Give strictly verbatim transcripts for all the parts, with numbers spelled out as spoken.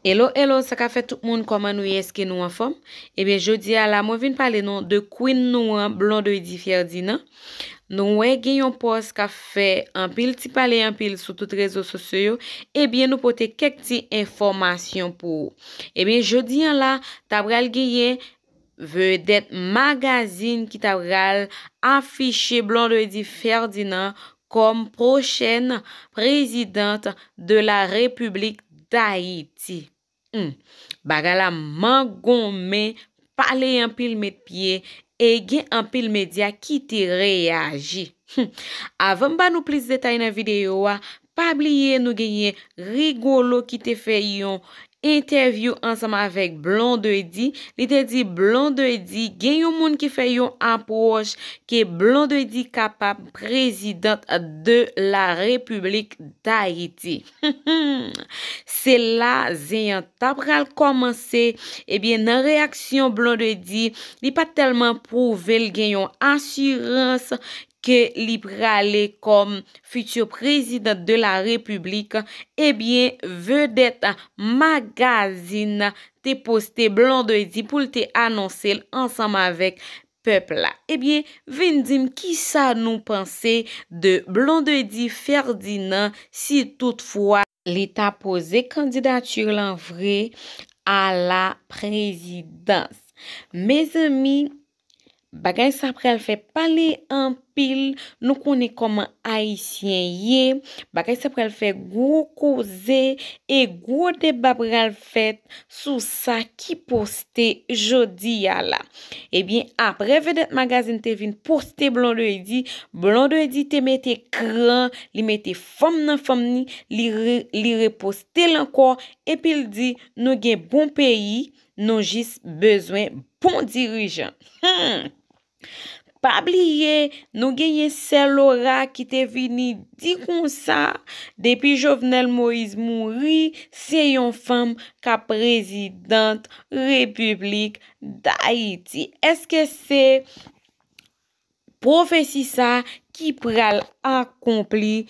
Hello, hello, sa ka fè tout moun, kòman nou ye, èske nou anfòm? Ebyen, jodi a la, mwen vin pale nou de Queen nou an, Blondedy Ferdinand. Nou wè gen yon pòs k ap fè anpil ti pale anpil sou tout rezo sosyo yo, ebyen, nou pote kèk ti enfòmasyon pou ou. Ebyen, jodi a la, ta pral genyen Vedèt Magazine ki ta pral afiche Blondedy Ferdinand kòm pwochèn prezidant de la Repiblik Dayiti. Hmm. Bagay la mangonmen, pale anpil met pye, e gen anpil medya ki te reyaji. Hmm. Avan m ba nou plis detay nan videyo a, pa bliye nou genyen Rigolo ki te fè yon entèvyou ansanm avèk Blondedy. Li te di Blondedy gen yon moun ki fè yon apwòch ke Blondedy kapab prezidant de la Repiblik Dayiti. Se la zen an ta pral kòmanse. Ebyen, nan reyaksyon Blondedy, li pa t tèlman pwouve l gen yon asirans ke li prale kòm fiti prezidan de la Repiblik. Ebyen, Vedèt Magazine te poste Blondedy pou l te anonse l ansanm avèk pèp la. Ebyen, vin di m kisa nou panse de Blondedy Ferdinand si toutfwa li ta poze kandidati l an vre a la prezidans. Mezanmi, bagay sa pral fè pale anpil. Nou konnen kòman Ayisyen ye. Bagay sa pral fè gwo koze e gwo deba pral fèt sou sa ki poste jodi a la. Ebyen, apre Vedèt Magazine te vin poste Blondedy, Blondedy te mete kran, li mete fanm nan fanm ni, li re, li reposte l ankò, epi l di, nou gen bon peyi, nou jis bezwen bon dirijan. Hmm. Pa bliye, nou genyen sè Laura ki te vini di konsa, depi Jovenel Moïse mouri, se yon fanm k ap prezidant Repiblik Dayiti. Èske se pwofesi sa ki pral akonpli,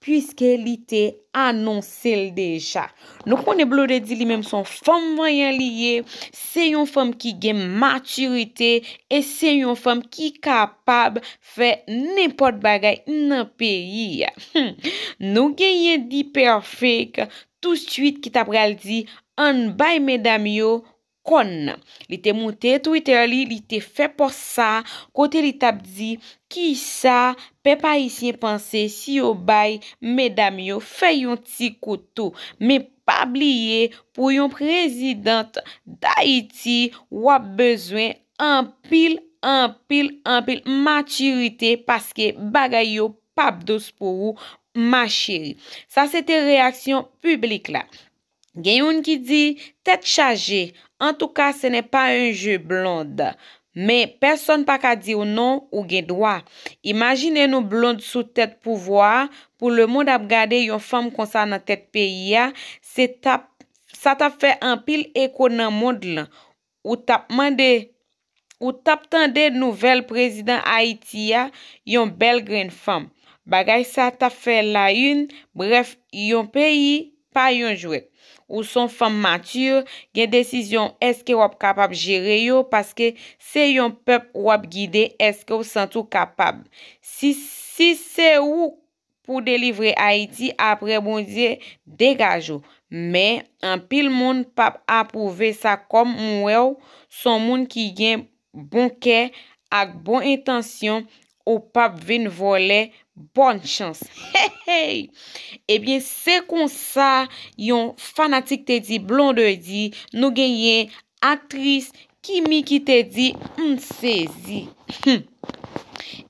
piske li te anonse l deja? Nou konnen Blondedy li menm se yon fanm vanyan li ye, se yon fanm ki gen matirite e se yon fanm ki kapab fè nenpòt bagay nan peyi a. Hmm. Nou genyen D-Perfect touswit ki ta pral di, ann bay medam yo kòn nan. Li te moute Twitter li, li te fè pòs sa, kote li t ap di kisa pèp ayisyen panse si yo bay medam yo fè yon ti kout tou. Men pa bliye, pou yon prezidant Dayiti, w ap bezwen anpil, anpil, anpil matirite, paske bagay yo p ap dous pou ou, ma chérie. Sa se te reyaksyon piblik la. Gen youn ki di, tèt chaje, antouka, ce n'est pas un jeu, Blonde. Men pèsonn pa ka di w non, ou gen dwa. Imajine nou Blonde sou tèt pouvwa a, pou lemonn ap gade yon fanm konsa nan tèt peyi a, se t ap, sa t ap fè anpil eko nan mond lan. Ou t ap mande, ou t ap tande nouvèl prezidan Ayiti a, yon bèl grenn fanm. Bagay sa t ap fè la une, brèf, yon peyi pa yon jwèt. Ou se yon fanm mati, gen desizyon èske w ap kapab jere yo, paske se yon pèp w ap gide, èske w santi w kapab? Si, si se ou pou delivre Ayiti, apre Bondye, degaje w. Men, anpil moun p ap apwouve sa kòm m wè w se yon moun ki gen bon kè ak bon entansyon, ou p ap vin vòlè, bòn chans. Hey, hey! Ebyen, se konsa yon fanatik te di Blondedy, nou genyen aktris Kimi ki te di, m sezi. Hmm.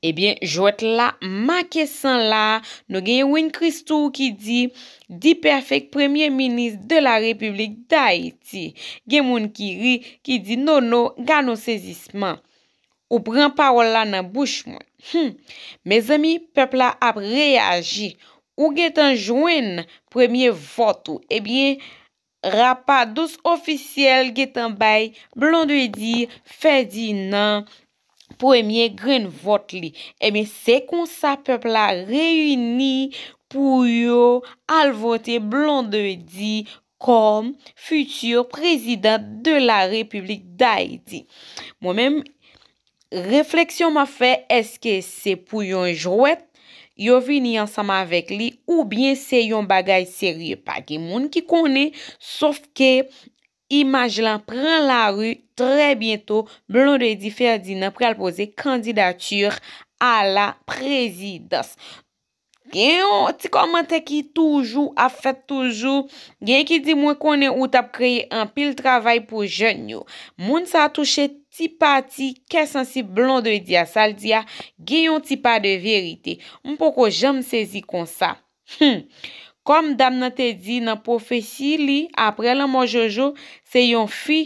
Ebyen, jwèt la make san la, nou genyen Win Christou ki di, D-Perfect premye minis de la Repiblik Dayiti. Gen moun ki ri, ki di, Nono, gad yon sezisman. Ou pran pawòl la nan bouch mwen. Hmm. Mezanmi, pèp la ap reyaji. Ou gentan jwenn premye vòt ou. Ebyen, Rapadous ofisyèl gentan bay Blondedy Ferdinand premye grenn vòt li. Ebyen, se konsa pèp la reyini pou yo al vote Blondedy kòm futur président de la République d'Haïti. Mwen menm, refleksyon m ap fè, èske se pou yon jwèt yo vini ansanm avèk li, oubyen se yon bagay serye? Pa gen moun ki konnen, sòf ke imaj lan pran lari. Trè byento, Blondedy Ferdinand pral poze kandidati a la prezidans. Gen yon ti kòmantè ki toujou ap fèt toujou. Gen ki di, "Mwen konnen ou t ap kreye anpil travay pou jèn yo." Moun sa touche ti pati kè sansib Blondedy a, sa l di a gen yon ti pa de verite. M poko janm sezi konsa. Hmm. Kòm dam nan te di nan pwofesi li, apre lanmò Jojo, se yon fi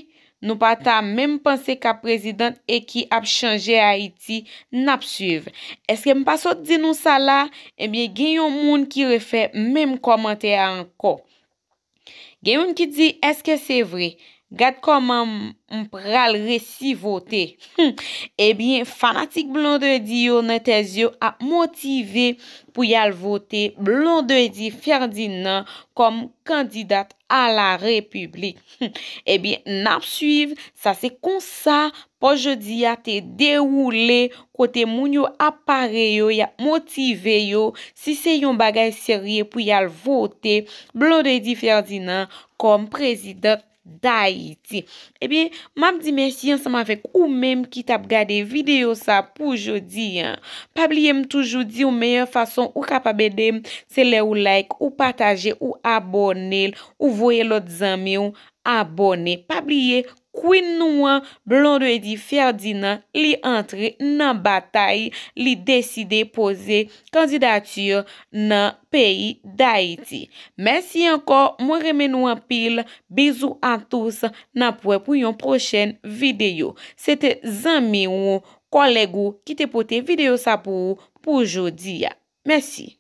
nou pa ta menm panse k ap prezidant e ki ap chanje Ayiti, n ap swiv. Èske m pa sot di nou sa la? Ebyen, gen yon moun ki refè menm kòmantè a ankò. Gen youn ki di, "Èske se vre? Gad kòman m, m pral resi vote." Hmm. Ebyen, fanatik Blondedy yo nan tèz yo ap motive pou y al vote Blondedy Ferdinand kòm kandidat a la Repiblik. Hmm. Ebyen, n ap swiv. Sa se konsa pòs jodi a te dewoule, kote moun yo ap pare yo, y ap motive yo, si se yon bagay serye pou y al vote Blondedy Ferdinand kòm prezidant Dayiti. Ebyen, m ap di mèsi ansanm avèk ou menm ki t ap gade videyo sa pou jodi a. Pa bliye m toujou di w meyè fason ou kapab ede m, se lè ou like, ou pataje, ou abòne l, ou voye lòt zanmi w abòne. Pa bliye, Queen nou an, Blondedy Ferdinand, li antre nan batay, li deside poze kandidati nan peyi Dayiti. Mèsi ankò, mwen renmen nou anpil. Bizou a tous, n ap wè pou yon pwochèn videyo. Se te zanmi w, kòlèg ou ki te pote videyo sa pou ou pou jodi a. Mèsi.